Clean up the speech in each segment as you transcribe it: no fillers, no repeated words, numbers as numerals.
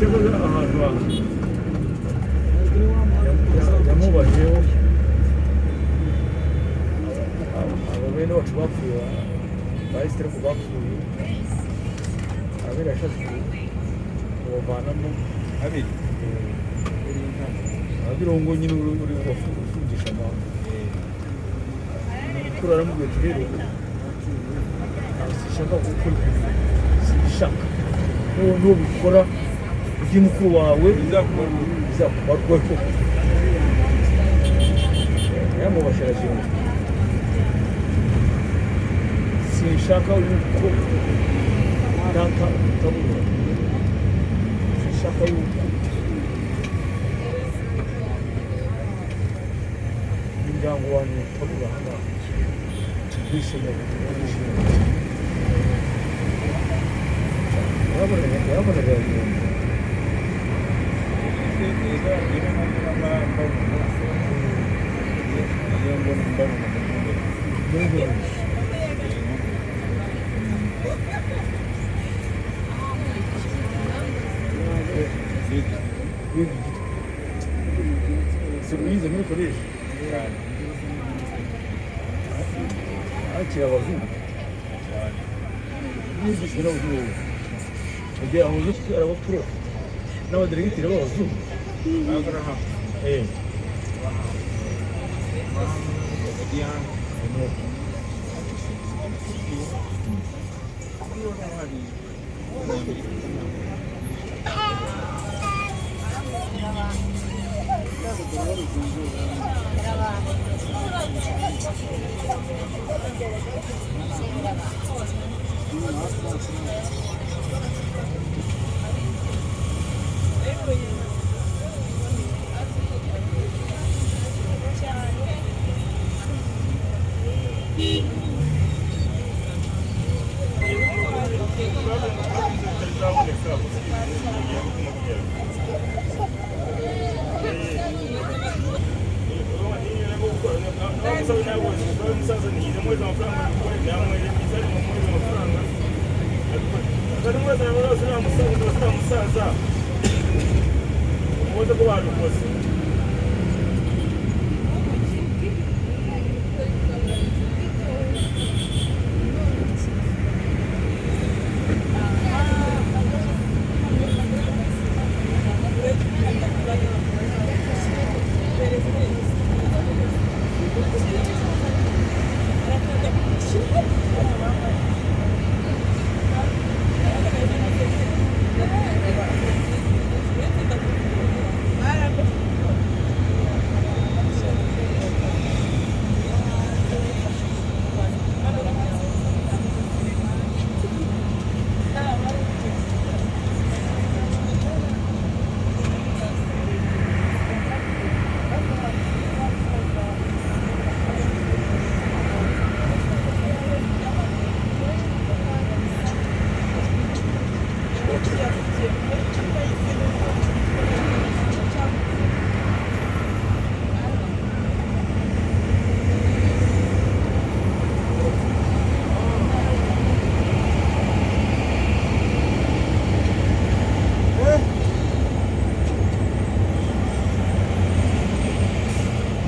Cyakoze ahantu yamubajeho aba bene bacu bapfuye, ba Esiteri ko bapfuye, abera yashatse kubavanamo. Abiri. Abirongo nyine uri ufungisha amahanga. Mukuru aramubwira ati: "Rero sinshaka gukora ibintu, simbishaka. Nubikora ujye mukuru wawe bizakubarwaho." Yamubasha aragenda. Sinshaka yuko data utabura, sinshaka yuko umuryango wanjye utabura aha ngaha. Ndishimye, ndishimye. Yabonaga aragenda. Iyo mbona mbabona Mbona. Wiga igitwe si wize muri koleji? Cyane. Hakiri abazungu. Cyane. Yigishwe n'abazungu, mugihe ahuze arabapuro n'abadiregiteri b'abazungu. Abraham. Diane. Hari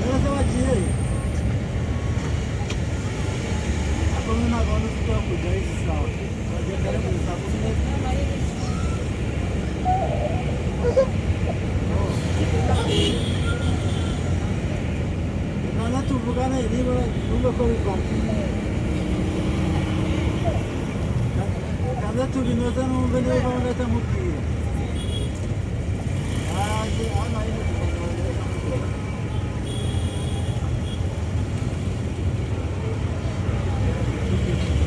Neza, wagiye ariko nta gahunda ufite yo kujyayo izi sawa? Uragenda ari muri saa 12. Reka tuvugane, niba numve ko bivamo. Reka tubinoze, numve niba bivamo ndahita nkubwira. Haje hano hari imodoka, ndahita nkubwira.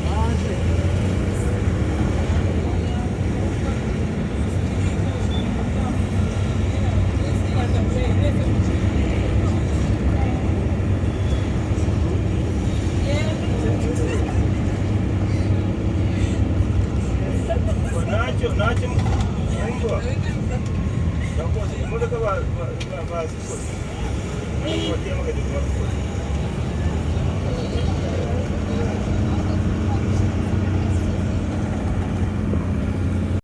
Haje. Ntacyo, ntacyo mwumva. Nakoze imodoka bazikoze, batiyemo akajya kubazikoze.